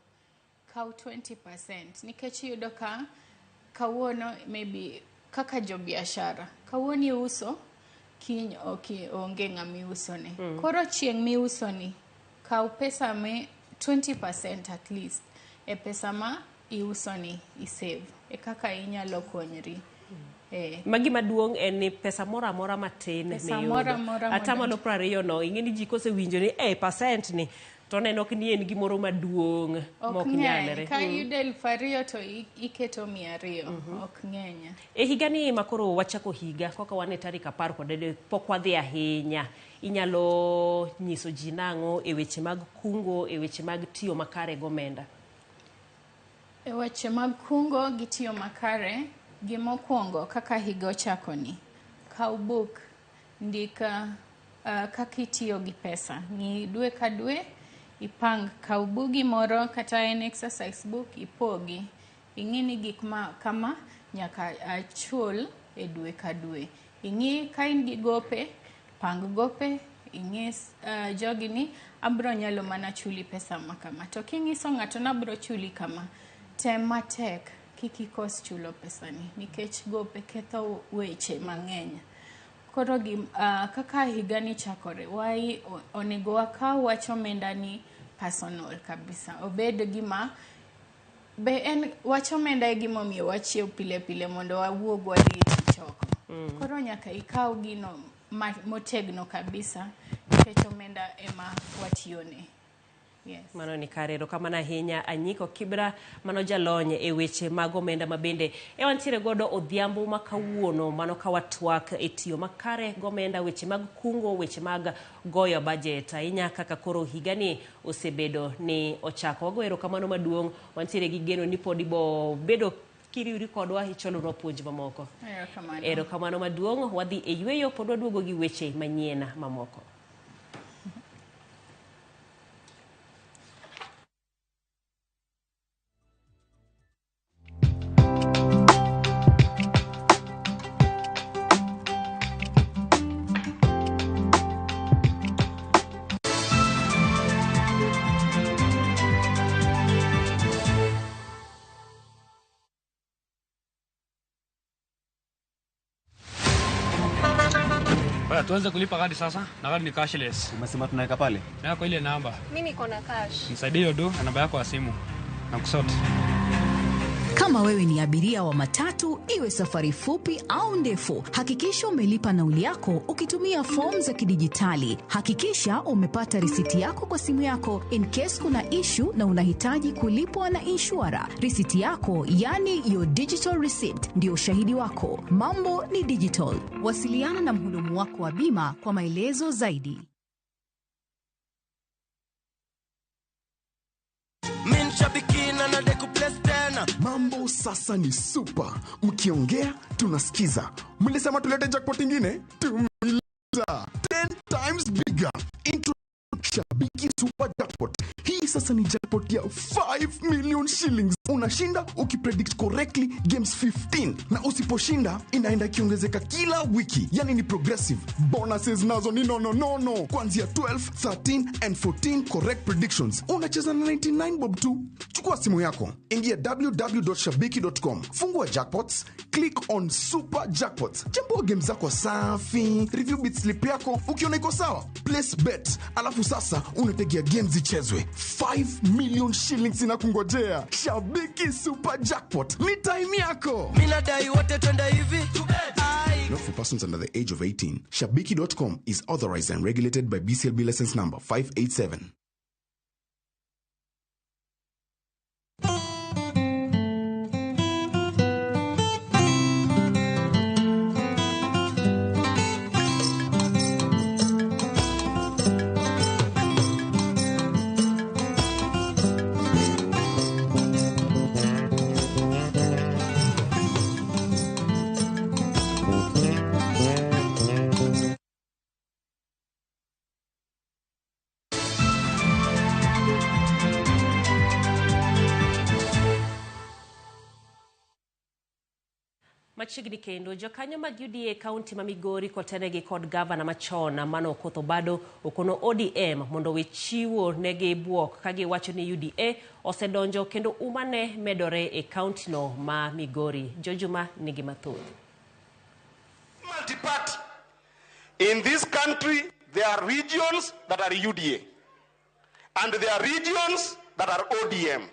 Speaker 32: kaw 20% nikech iyudo ka kawuono maybe kaka jobiashara kawuono iuso, kiny ok onge ng'ama iusone. Koro chieng' miusoni kaw pesa me 20% at least e pesa ma iusoni isave e kaka inyalo konyri.
Speaker 1: Ma gima duong' en ni pesa moro amora matin
Speaker 32: Pesa
Speaker 1: miyudo.
Speaker 32: moro amora
Speaker 1: Atamalo
Speaker 32: madonjo.
Speaker 1: 20 no, ing'e ni ji kosewinjo ni percent ni to oneno ni en gimoro maduong'
Speaker 32: Ok
Speaker 1: mok
Speaker 32: ng'eny.
Speaker 1: nyalre.
Speaker 32: Ka iyudo 2,000 to iketo 200. Ok ng'eny.
Speaker 1: E higani ma koro wachako higa koka wan e tarik 13 pok wadhi ahinya, inyalo nyiso ji nang'o e weche mag kungo, e weche mag tiyo makare gomenda?
Speaker 32: E weche mag kungo gi tiyo makare, gimokwongo kaka higa ochakoni, kaw buk, ndik kaka itiyo gi pesa. Ng'i dwe ka dwe, ipang, kaw bugi moro kata en exercise book ipogi. Ing'i ni gik ma kama nyaka achul e dwe ka dwe. Ing'i ka in gi gope, pang gope, ing'is jogi ni abro nyalo mana chuli pesa ma kama. To king'iso ng'ato ni abro chuli kama, tem matek kik ikos chulo pesani nikech gope ketho weche mang'eny. Koro kaka higani chakore, onego wakaw wach omenda ni personal kabisa. Obed gima be en wach omenda e gimomiyo wachiew pile pile mondo wawuog wadhi e tich oko. Koro nyaka ikaw gino motegno kabisa nikech omenda ema watiyone. Yes.
Speaker 1: Mano ni kare, erokamano ahinya Anyiko Kibra, mano jalony e weche mag omenda mabende e wantiere godo odhiambo ma kawuono, mano ka watwak e tiyo makare gomenda, weche mag kungo, weche mag goyo budget ahinya kaka koro higani osebedo ni ochako. Wago erokamano maduong', wantiere gi geno ni pod ibo bedo kiriwri kodwa icholonwa puonj mamoko.
Speaker 32: Erokamano.
Speaker 1: Erokamano maduong', wadhi e yweyo pod waduogo gi weche manyien mamoko.
Speaker 2: Tuanze kulipa kadi sasa na kadi ni cashless.
Speaker 6: Umesema tunaweka pale?
Speaker 2: Yako ile namba.
Speaker 29: Mimi niko na cash.
Speaker 2: Nisaidie hiyo do na namba yako ya simu. Na kusort.
Speaker 10: Kama wewe ni abiria wa matatu, iwe safari fupi au ndefu, hakikisha umelipa nauli yako ukitumia fomu za kidijitali. Hakikisha umepata risiti yako kwa simu yako in case kuna issue na unahitaji kulipwa na inshura. Risiti yako, yani your digital receipt, ndio ushahidi wako. Mambo ni digital. Wasiliana na mhudumu wako wa bima kwa maelezo zaidi.
Speaker 26: Mambo sasa ni super. Mkiongea tunasikiza. Mlisema tulete jackpot ingine? Tumeleta 10 times bigger. Into Shabiki Super Jackpot. Hii sasa ni jackpot ya 5 million shillings. Unashinda ukipredict correctly games 15, na usiposhinda inaenda ikiongezeka kila wiki. Yani ni progressive. Bonuses nazo ni no no no no. Kuanzia 12, 13 and 14 correct predictions. Unacheza na 99 bob tu. Chukua simu yako, ingia www.shabiki.com, fungua jackpots, click on super jackpots, chambua game zako safi, review bit slip yako, ukiona iko sawa, place bet. Alafu sasa unategea games zichezwe. 5 million shillings inakungojea. Shabiki Super Jackpot ni time yako.
Speaker 3: Mimi nadai wote twende hivi.
Speaker 26: Not for persons under the age of 18. Shabiki.com is authorized and regulated by BCLB license number 587.
Speaker 1: Machiegni kendo jokanyo mag UDA kaunti ma Migori kotenegi kod gavana machon mano Okoth Obado okono ODM mondo we chiwo negi buok ka giwacho ni UDA osedonjo kendo umane medore e kaunti no ma Migori. Jojuma nigi mathoth.
Speaker 11: Multi-party. In this country there are regions that are UDA and there are regions that are ODM.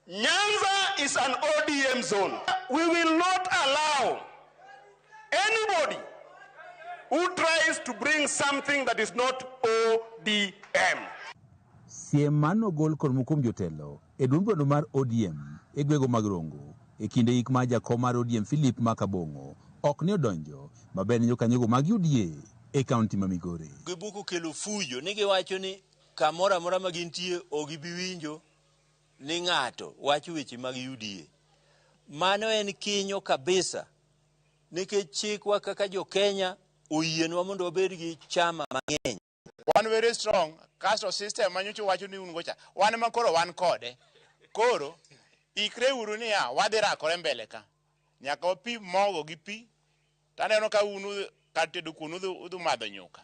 Speaker 11: Nyanza is an ODM zone. We will not allow anybody who tries to bring something that is not ODM.
Speaker 12: Siem mano gol kod moko kuom jotelo e duond brano mar ODM e gwego mag Rongo e kinde yik mar jakom mar ODM Philip Makabong'o ok ne odonjo maber ne jokanyogo mag UDA e kaunti ma Migori.
Speaker 13: Gibuko kelo fujo ni giwacho ni kamoro amora ma gintie ok gibi winjo ni ng'ato wacho weche mag UDA. Mano en kinyo kabisa nikech chikwa kaka jo Kenya Oyienwa mondo wabed gi chama mang'eny.
Speaker 6: Wan very strong kasto system manyocha wacho ni un go cha wan ma koro wan kode koro ikre uru niya wadhi rakore mbele ka nyaka wapim mogo gi pi taneno ka un kar tedo kuon udhi madho nyuka.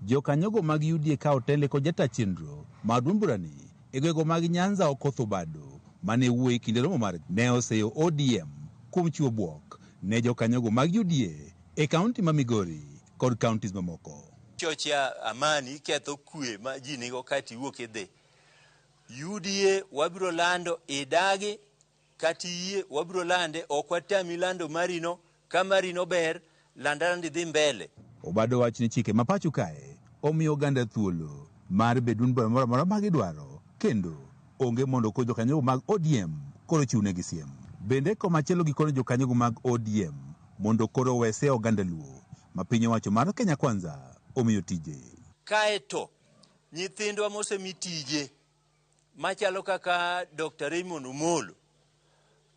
Speaker 12: Jokanyogo mag UDA ka otele kod jata chenro mar duond burani e gwego mag Nyanza Okoth Obado mane wuoyo e kinde romo mar ne oseyo ODM kuom chiwo bwok ne jokanyogo mag UDA e kaunti ma Migori kod counties mamoko.
Speaker 13: Chochea amani iketho kwe ma ji nigo kaeto iwuok idhi. UDA wabiro lando idagi kata iyie wabiro lande ok watami lando marino ka marino ber landalanda idhi mbele.
Speaker 12: Obado wach ni chike ma pacho kae omiyo oganda thuolo mar bedo duond bura moro amora ma gidwaro kendo onge mondo koro jokanyogo mag ODM koro chiwnegi siem. Bende komachielo gikono jokanyogo mag ODM mondo koro owese oganda Luo ma piny owacho mar Kenya Kwanza omiyo tije.
Speaker 13: Kaeto nyithindwa mosemi tije machalo kaka Dr. Raymond Omolo,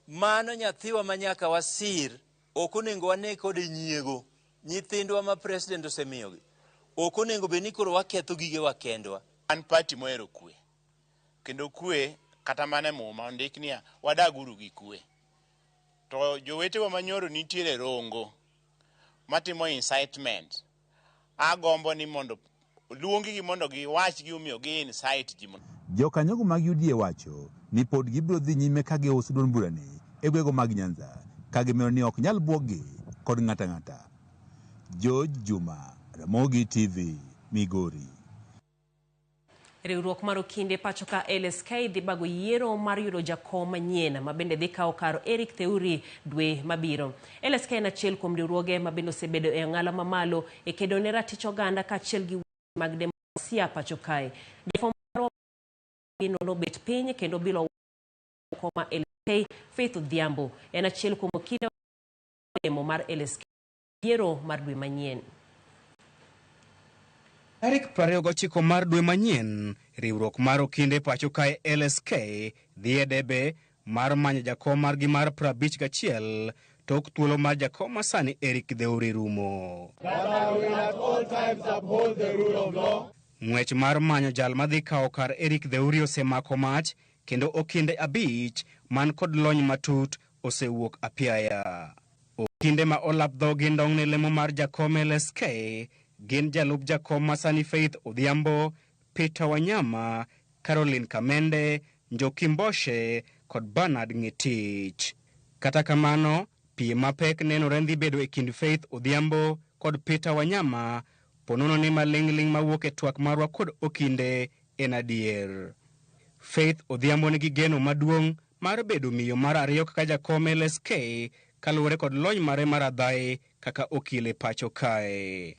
Speaker 13: mano nyathiwa ma nyaka wasir, ok onego wane kode nyiego. Nyithindwa ma president osemiyogi ok onego bed ni koro waketho gigewa kendwa.
Speaker 6: An party mohero kwe kendo kwe kata mana e muma ondik niya wadaguru gi kwe. To jowetewa manyoro nitiere Rongo matimo incitement. Agombo ni mondo luonggi mondo giwach gimomiyo gi incite ji.
Speaker 12: Jokanyogo mag UDA wacho ni pod gibiro dhi nyime ka giuso duond burani e gwego mag Nyanza ka gimeno ni ok nyal bwoggi kod ng'ata ng'ata. George Juma, Ramogi TV, Migori.
Speaker 1: Riwruok mar okinde pacho ka LSK dhi bago yiero mar yudo jakom manyien ma bende dhi kawo kar Eric Theuri dwe mabiro. LSK en achiel kuom riwruoge ma bende osebedo e ong'ala mamalo e kedo ne ratich oganda kaachiel gi mag demokrasia pacho kae. Jafwambo marwa nobet piny kendo bilo koma LSK Faith Odhiambo en achiel kuom okinde mar LSK yiero mar dwe manyien.
Speaker 14: Tarik 29 mar dwe manyien, riwruok mar okinde pacho kae LSK dhi e debe mar manyo jakom margi mar 51 tok thuolo mar jakom masani Eric Theuri rumo. Ng'wech mar manyo jal madhi kawo kar Eric Theuri osemako mach kendo okinde 5 man kod lony matut osewuok apiaya. Okinde ma olap dhogi ndong' ne lemo mar jakom LSK gin jalup jakom masani Faith Odhiambo, Peter Wanyama, Caroline Kamende, Njoki Mboshe kod Bernard Ng'etich. Kata kamano, piem mapek nenore dhi bedo e kind Faith Odhiambo kod Peter Wanyama ponono ni maling'ling' mawuok e twak marwa kod okinde en adier. Faith Odhiambo nigi geno maduong' mar bedo miyo mar ariyo kaka jakom LSK kaluwore kod lony mare mar adhaye kaka okil e pacho kae.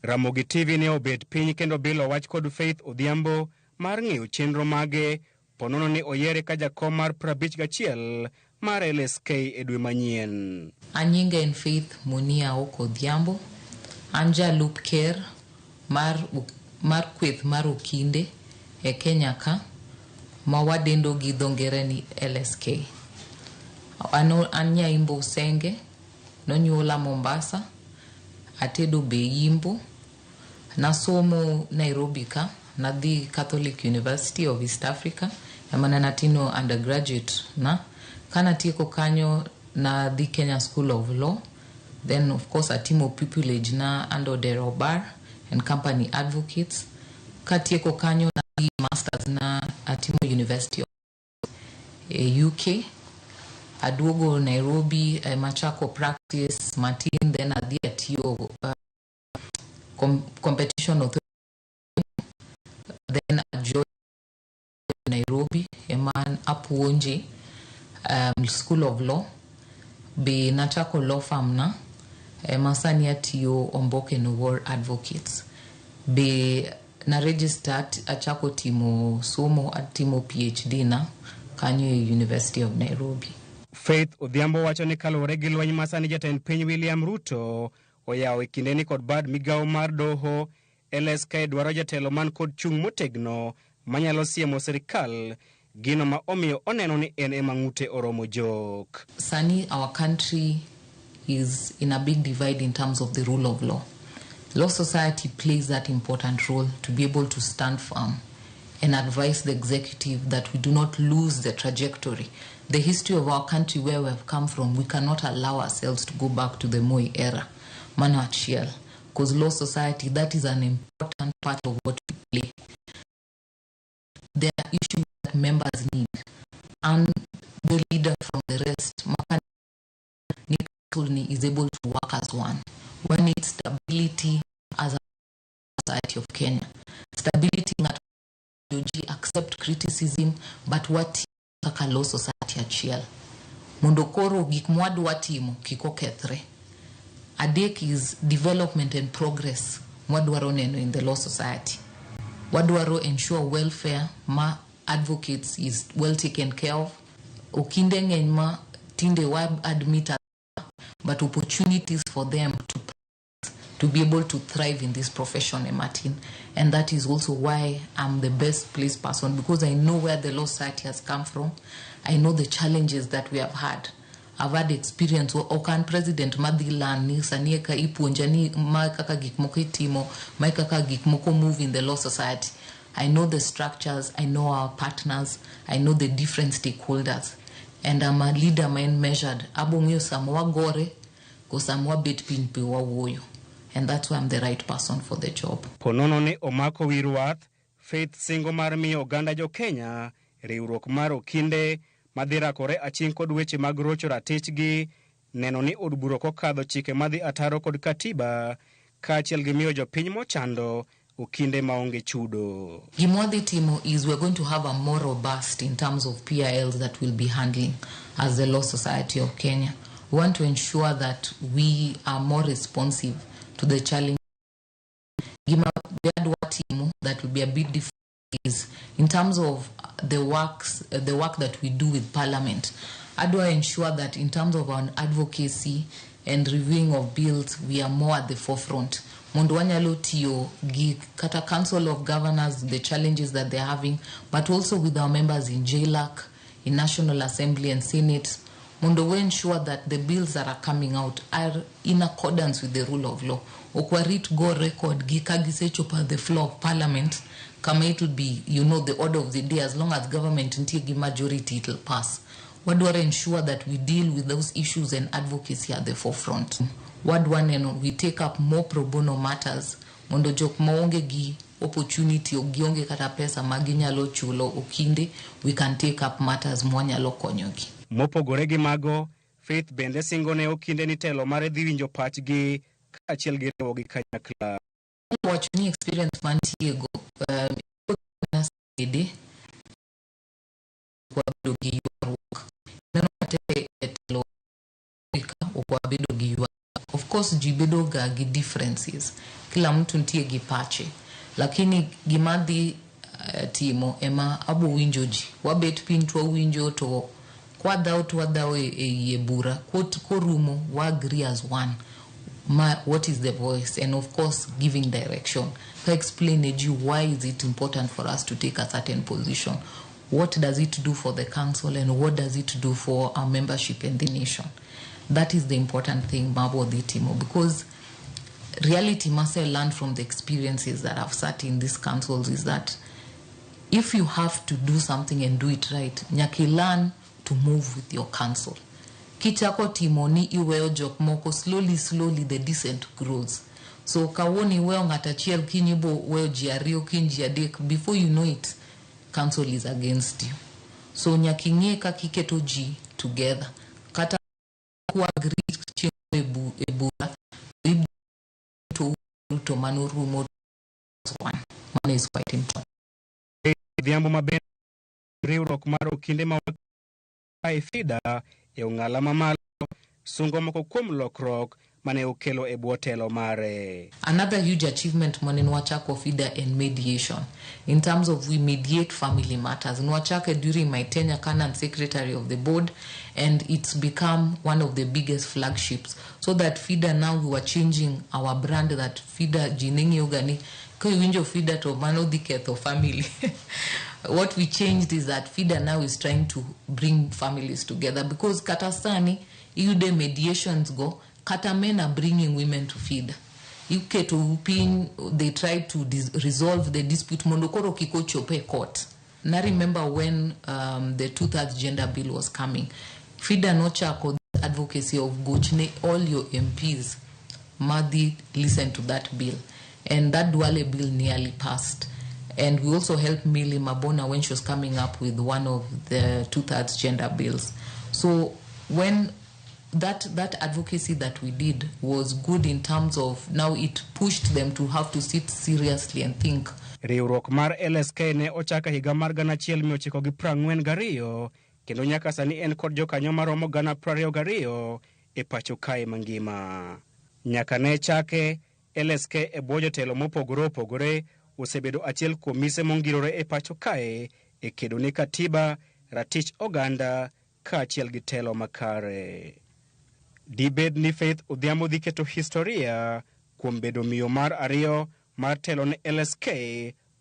Speaker 14: Ramogi TV ne obet piny kendo bilo wach kod Faith Odhiambo mar ng'eyo chenro mage ponono ni oyiere ka jakom mar 51 mar LSK e dwe manyien.
Speaker 15: Anyinga en Faith Munia Oko Odhiambo. An jalup ker mar kweth mar okinde e Kenya ka ma wadendo gi dho ngere ni LSK. An Nyaimbo Usenge, nonyuola Mombasa, atedo be Yimbo, nasomo Nairobi ka, nadhi Catholic University of East Africa, ema ne natimo undergraduate na. Kanatieko kanyo nadhi Kenya School of Law, then of course atimo pupillage na under Odero Bar and Company Advocates. Katieko kanyo nadhi masters na atimo University of UK. Aduogo Nairobi machako practice matin, then adhi atiyo competition authority, then ajoin Nairobi ema apuonje School of Law. Be nachako law firm na ema sani atiyo Omboke Nowor Advocates. Be na register achako timo somo, atimo PhD na kanyo e University of Nairobi.
Speaker 14: Faith Odhiambo wacho ni kaluwore gi lweny ma sani jatend piny William Ruto oyawo e kindeni kod bad migawo mar doho, LSK dwaro jatelo man kod chung' motegno manyalo siemo sirikal, gino ma omiyo oneno ni en ema ng'ute oromo jok.
Speaker 15: Sani our country is in a big divide in terms of the rule of law. Law Society plays that important role to be able to stand firm and advise the executive that we do not lose the trajectory. The history of our country, where we have come from, we cannot allow ourselves to go back to the Moi era. Mano achiel. Because Law Society, that is an important part of what we play. There are issues that members need, and the leader from the rest, Maka ni is able to work as one. We need stability as a society of Kenya. Stability ng'ato ji accept criticism, but watiyo kaka Law Society achiel mondo koro gik mwadwa timo kik okethre. Adek is development and progress mwadwaro neno in the Law Society. Wadwaro ensure welfare ma advocates is well taken care of. Okinde ng'eny ma tinde wa admit, but opportunities for them to be able to thrive in this profession, Martin. And that is also why I'm the best placed person, because I know where the Law Society has come from. I know the challenges that we have had. I've had experience. Ok an president madhi learn ni sani eka ipuonja ni ma kaka gik moko itimo, ma kaka gik moko move in the Law Society. I know the structures, I know our partners, I know the different stakeholders. And I'm a leader man measured. Abo ng'eyo sama wagore ko sama wabet piny pe wawuoyo. And that's why I'm the right person for the job.
Speaker 14: Ponono ni omako wi rwath, Faith singo mar miyo oganda jo Kenya riwruok mar okinde madhi rakore aching' kod weche mag rocho ratichgi, neno ni od bura ok okadho chike madhi ataro kod katiba, kaachiel gi miyo jopiny mochando okinde maonge chudo.
Speaker 15: Gima wadhi timo is we're going to have a more robust in terms of PILs that we'll be handling as the Law Society of Kenya. We want to ensure that we are more responsive to the challenge. Gima adwa timo that will be a bit different is in terms of the work that we do with Parliament. Adwa ensure that in terms of our advocacy and reviewing of bills, we are more at the forefront. Mondo wanyalo tiyo gi kata Council of Governors, the challenges that they're having, but also with our members in JLAC, in National Assembly and Senate, mondo we ensure that the bills that are coming out are in accordance with the rule of law. Ok warit go record gi ka gisechopo at the floor of Parliament, kama it will be the order of the day. As long as government nitie gi majority, it will pass. Wadwaro ensure that we deal with those issues and advocacy at the forefront. Wadwa neno we take up more pro bono matters mondo jok maonge gi opportunity ok gionge kata pesa ma ginyalo chulo okinde, we can take up matters mwanyalo konyogi.
Speaker 14: Mopogore gi mago, Faith bende singo ne okinde ni telo mare dhi winjo pachgi kaachiel gi riwogi kanyakla.
Speaker 15: Wacho ni experience mantie go nasede wabedo gi ywaruok neno kata e telo ka ok wabedo gi ywaruok. Of course ji bedo ga gi differences, kila mtu nitie gi pache, lakini gima dhi timo ema abo winjo ji, wabet piny to wawinjo, to kwadhaw to wadhaw e yie bura korumo wa agree as one ma what is the voice, and of course giving direction ka explain ne ji why is it important for us to take a certain position, what does it do for the council, and what does it do for our membership and the nation. That is the important thing mabo dhi timo, because reality must I learn from the experiences that I've sat in these councils is that if you have to do something and do it right, nyaka learn to move with your council. Kichako timo ni iweyo jok moko, slowly slowly the dissent grows. So kawuono iweyo ng'at achiel, kiny ibo weyo ji ariyo, kiny ji adek, before you know it, council is against you. So nyaka ing'e kaka iketo ji together. Kata ku agree chieng' e bura, to mano rumo one. Mano is quite important.
Speaker 14: Odhiambo maber riwruok mar okinde ma FIDA e ong'ala mamalo sungo moko kuom lokruok mane okelo e bwo telo mare.
Speaker 15: Another huge achievement mane nwachako FIDA and mediation. In terms of we mediate family matters. Nwachake during my tenure Canon secretary of the board, and it's become one of the biggest flagships. So that FIDA now we were changing our brand, that FIDA ji ne ng'iyo ni kiwinjo FIDA to mano dhi ketho family. What we changed is that FIDA now is trying to bring families together, because kata sani iyude mediations go kata men are bringing women to FIDA. Iketo piny, they try to resolve the dispute mondo koro kik ochop e court. Na remember when the two-thirds gender bill was coming, FIDA nochako advocacy of gochne all your MPs madhi listen to that bill. And that Duale bill nearly passed. And we also helped Millie Mabona when she was coming up with one of the two-thirds gender bills. So when that advocacy that we did was good in terms of now it pushed them to have to sit seriously and think.
Speaker 14: Riwruok mar LSK ne ochako higa mar 1942 kendo nyaka sani en kod jokanyo maromo 22,000 e pacho kae mangima. Nyaka ne chake, LSK e bwo jotelo mopogore opogore osebedo achiel kuom mise mongirore e pacho kae e kedo ne katiba, ratich oganda kaachiel gi telo makare. Dibed ni Faith Odhiambo dhi keto historia kuom bedo miyo mar ariyo mar telo ne LSK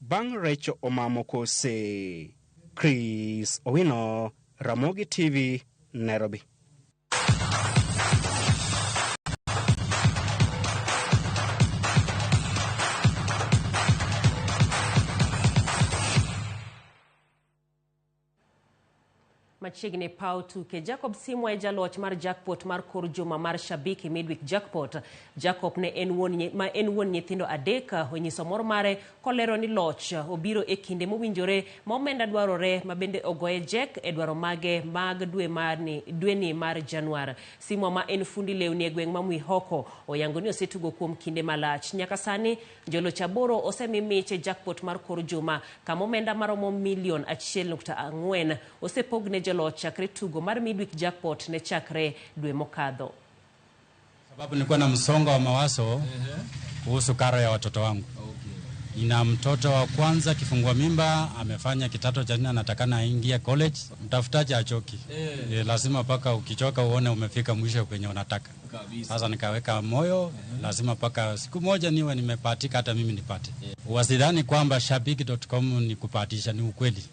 Speaker 14: bang' Rachel Omamo kose. Chris Owino, Ramogi TV, Nairobi.
Speaker 1: Machiegni paw tuke, Jacob Simwa e jaloch mar jackpot mar kor juma mar Shabiki Midweek Jackpot. Jacob ne en wuon ma en wuon nyithindo adek, onyiso mor mare kolero ni loch obiro e kinde mowinjore ma omenda dwarore ma bende ogoye jek e dwaro mage mag dweni mar Januar. Simwa ma en fundi lewni e gweng' ma Mwihoko oyango ni osetugo kuom kinde malach. Nyaka sani joloch 8 osemi mich e jackpot mar kor juma kama omenda maromo milion 1.4 osepogne joloch chakre tugo mar Midweek Jackpot ne chakre dwe mokadho.
Speaker 4: Sababu nilikuwa na msongo wa mawazo kuhusu karo ya watoto wangu. Nina mtoto wa kwanza kifungua mimba, amefanya kitato cha nne, anatakana aingie college. Mtafutaji achoki. Lazima paka ukichoka uone umefika mwisho kwenye unataka. Sasa nikaweka moyo, lazima paka siku moja niwe nimepatika hata mimi nipate. Wasidhani kwamba shabiki.com ni kupatisha, ni ukweli.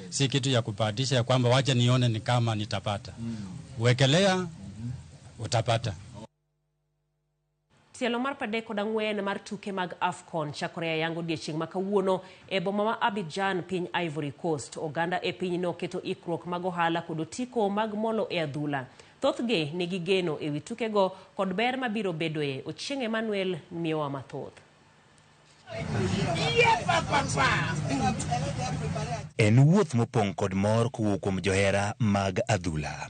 Speaker 4: Si kitu ya kupatisha ya kwamba wacha nione ni kama nitapata. Wekelea, utapata.
Speaker 1: Tielo mar 34 mar tuke mag AFCON chakore ayango odiechieng' ma kawuono e boma ma Abidjan, piny Ivory Coast. Oganda e pinyno keto ikruok mag ohala kod otiko mag molo e adhula. Thothgi nigi geno ewi tukego kod ber mabiro bedoe. Ochieng' Emmanuel miyowa mathoth.
Speaker 5: En wuoth mopong' kod mor kowuok kuom johera mag adhula.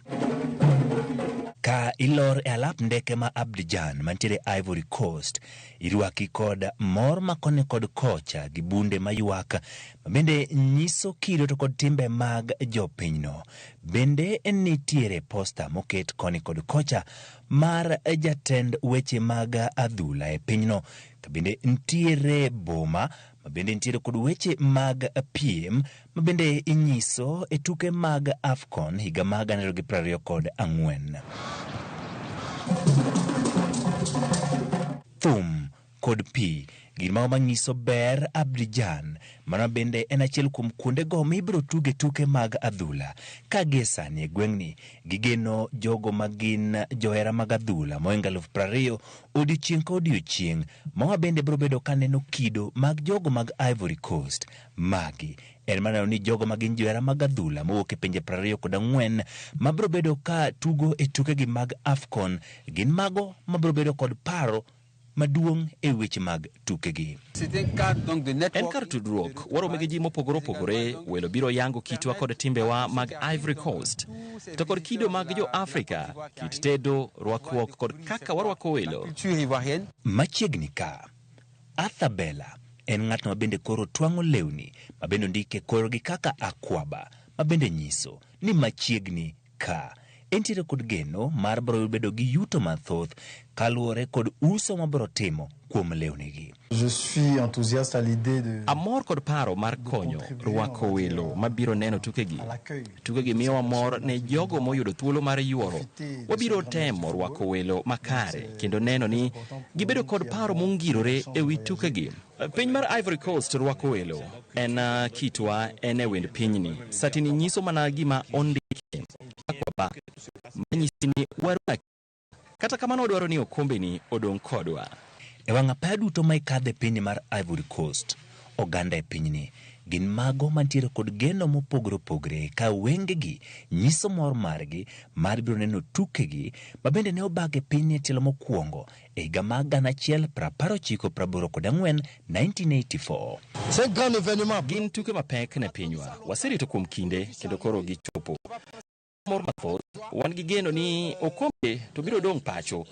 Speaker 5: Ka ilor e alap ndeke ma Abidjan mantiere Ivory Coast, irwaki kod mor makoni kod kocha gi bunde maywak mabende nyiso kido to kod timbe mag jopinyno. Bende nitiere posta moket koni kod kocha mar jatend weche mag adhula e pinyno. To bende nitiere boma mabende nitiere kod weche mag piem mabende inyiso e tuke mag AFCON higa mag 2024. Thum kod pi gin mago manyiso ber Abidjan, mano bende en achiel kuom kuondego mibiro tuge tuke mag adhula. Ka gie sani e gweng'ni gigeno jogo magin johera mag adhula mohingo 20,000 odiochieng' ka odiochieng', mago bende biro bedo kaneno kido mag jogo mag Ivory Coast. Magi en maneno ni jogo magin johera mag adhula mowuok e pinje 24 mabiro bedo ka tugo e tukegi mag AFCON gin mago mabiro bedo kod paro maduong' e weche mag tukegi.
Speaker 16: En kar tudruok, waromo gi ji mopogore opogore, welo biro yango kitwa kod timbewa mag Ivory Coast, to kod kido mag jo Afrika, kit tedo, rwakruok kod kaka warwako welo.
Speaker 5: Machiegni ka, Arthur Bella en ng'at ma bende koro twang'o lewni ma bende ondike korgi kaka Akwaba, ma bende nyiso ni machiegni ka entiere kod geno mar biro bedo gi yuto mathoth kaluwore kod uso ma biro timo kuom lewnigi.
Speaker 17: Je suis enthousiaste à l'idée de
Speaker 16: Amor kod paro mar konyo rwako welo mabiro neno tukegi. Tukegi miyowa mor ne jogo moyudo thuolo mar yuoro. Wabiro temo rwako welo makare kendo neno ni gibedo kod paro mongirore e wi tukegi. Piny mar Ivory Coast rwako welo. En kitwa, en e wend pinyni. Satini nyiso mana gima ondiki. Akwaba manyisi ni warwaki. Kata kamano wadwaro ni okombeni odong' kodwa.
Speaker 5: E wang' apaya duto ma ikadhe e pinyni mar Ivory Coast, oganda e pinyni gin mago mantiere kod geno mopogore opogore ka wengegi nyiso mor margi mar biro neno tukegi ma bende ne obag e pinyni e tielo mokwongo e higa mar 1984, 1984.
Speaker 16: Gin tuke mapek ne pinywa. Waserito kuom kinde kendo koro gichopo. Mor mathoth, wan gi geno ni okombe to biro dong' pacho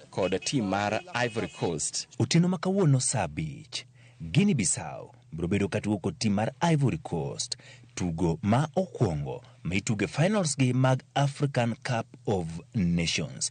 Speaker 16: kod tim mar Ivory Coast.
Speaker 5: Otieno ma kawuono saa 5, Guinea Bissau biro bedo ka tugo kod tim mar Ivory Coast. Tugo ma okwongo ma itugo e finals gi mag African Cup of Nations.